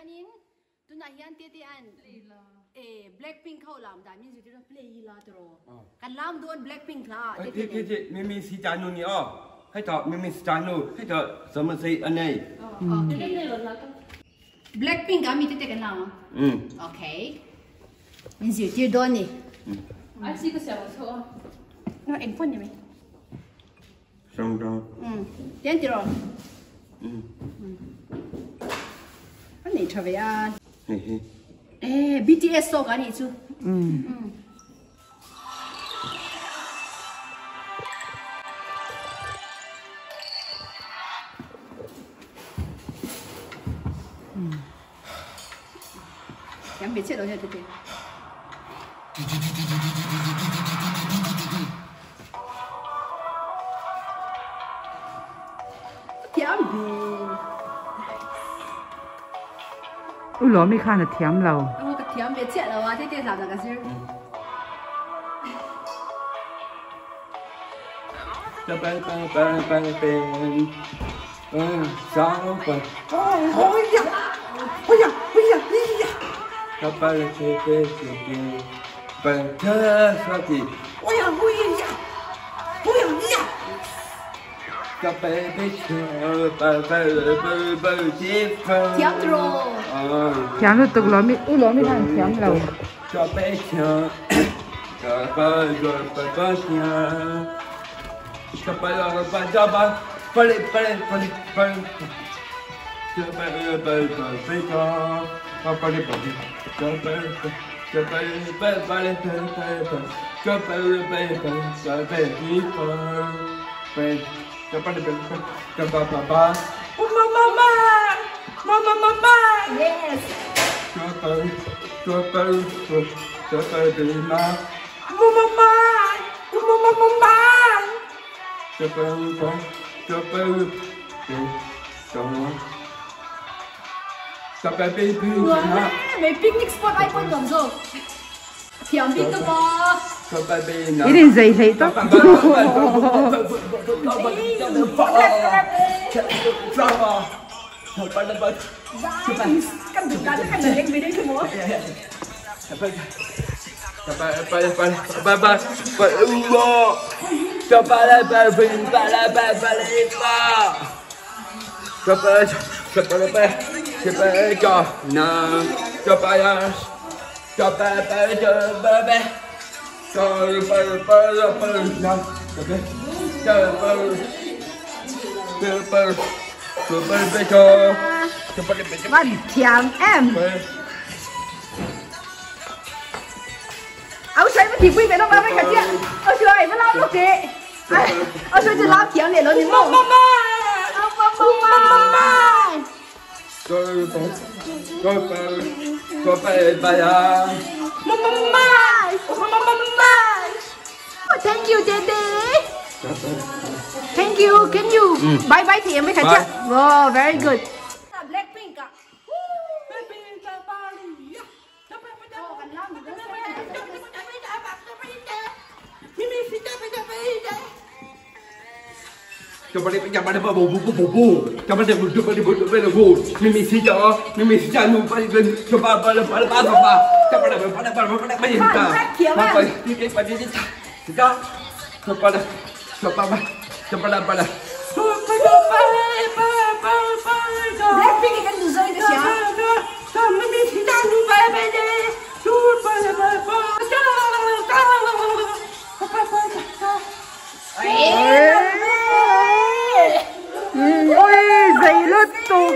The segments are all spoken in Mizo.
Chuanin tunah hian Tete an eh Blackpink ho lam dan min zirtir a play ila tiraw. Kan lam dawn Blackpink hla ah Tete nen. Tete Mimi si ta nu ni aw. Hei tah Mimi si ta nu hei tah zama zei a nei. Blackpink ah mi Tete kan lam ang. Okay. Min zirtir dawn ni. Ai si ka siam ang chho a. No eng phone ni mai. Rong rong. Tian tiraw? A nei tha ve a. Hei hi. Eh, BTS zawk a nih chu. Thiam ve chiah lo hian tete. Thiam ve. U Lawmi khan a thiam lo. Aw ka thiam ve chiah lo a tete zan ah ka zir. Thiam tiraw? Thiam lutuk Lawmi, U Lawmi khan thiam lo. Yes. Mei picnic spot ai pawn nuam zawk. Thiam bik ka pa. In in zei hlei tawp. Kan duh dan kan leng ve dei chu maw. Van thiam em. Áo xoay vẫn thì quy về nó ba mấy cả chị Áo xoay vẫn làm lúc chị Áo xoay chỉ làm thiam leh lo ni maw. Mama mama. Thank you Daddy. Thank you. Can you bye bye thì em mới khá chưa? Wow, very good. Blackpink ạ. Blackpink kan duh zawk in ka hria. Oi zei lutuk.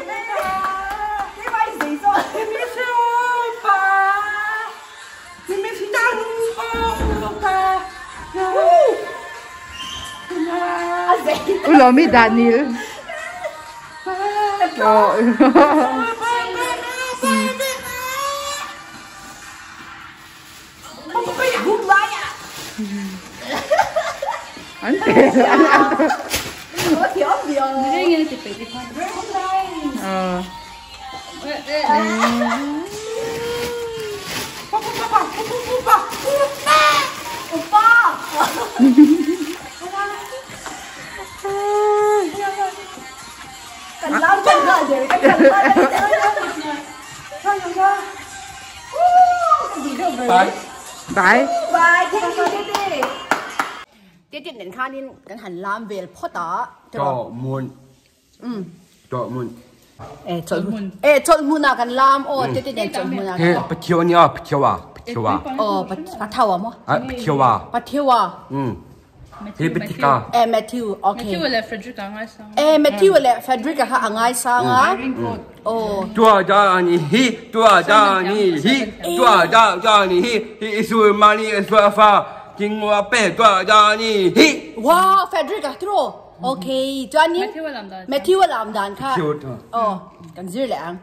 U Lawmi Daniel. An te an Bye. Bye. Bye. Thank you Tete. Tete nen khanin kan han lam vel phawt a. Chaw mun. Chaw mun. E chawlh hmun. E chawlh hmunah kan lam aw Tete nen chawlh hmunah kan lam. He Pathiau a nia Pathiau a Pathiau a. Aw Pathau a maw? Ah Pathiau a. Pathiau a. Um. He Pathika. E Matthew okay. Matthew le Frederick a ngai sang. E Matthew le Frederick a kha a ngai sang a. Aw. Tua da ni hi tua da ni hi tua da da ni hi hi isu mani isu fa king wa pe tua da ni hi. Wow Frederick a tiro. Okay chuanin Matthew a lam dan. Matthew a lam dan kha. Aw kan zir leh ang.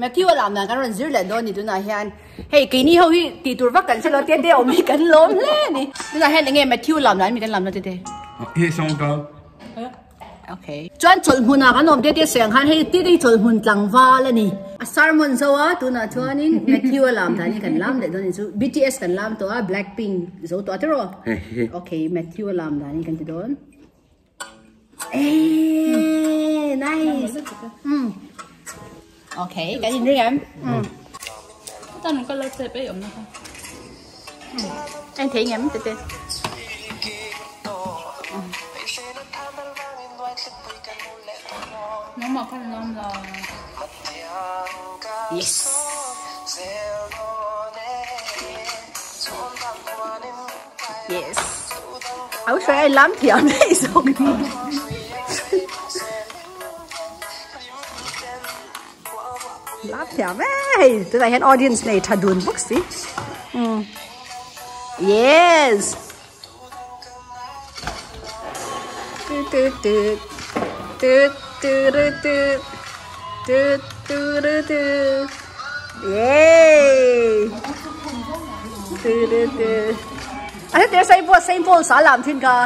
Matthew a lam dan kan rawn zir leh dawn ni tunah hian hei keini ho hi tih tur vak kan hre lo tete awm hi kan lawm hle a ni. Tunah hian enge Matthew a lam dan mi kan lam na tete. Hi song ka. Okay. Chuan chawlhmunah kan awm tete sawi ang khan hei tete hi chawlhmun tlangval a ni. A sermon zo a tunah chuanin Matthew a lam dan hi kan lam leh dawn a ni chu BTS kan lam tawh a Blackpink zo tawh a tiraw. Okay Matthew a lam dan hi kan ti dawn. Eeii nice. Um. Okay kan in ring em. Um. Tan ka lo chep ei awm na kha. Anh thấy ngem tete. Nangmah khan lam la. Yes. Yes. Au hruai ai lam thiam daih zawk ni. Lam thiam e hei tunah hian audience nei tha dun bawk si. Yes. Tu tu tu tu tu ru tu tu tu ru tu. Yay. Tu ru tu. A heti sai pawh Saint Paul sa lam thin ka.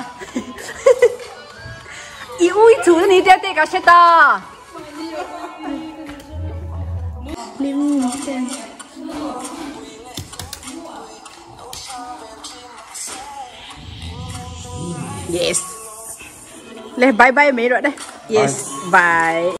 I ui chu ni te te ka hre ta. Yes. Le bye bye mai rawh le. Yes. Bye.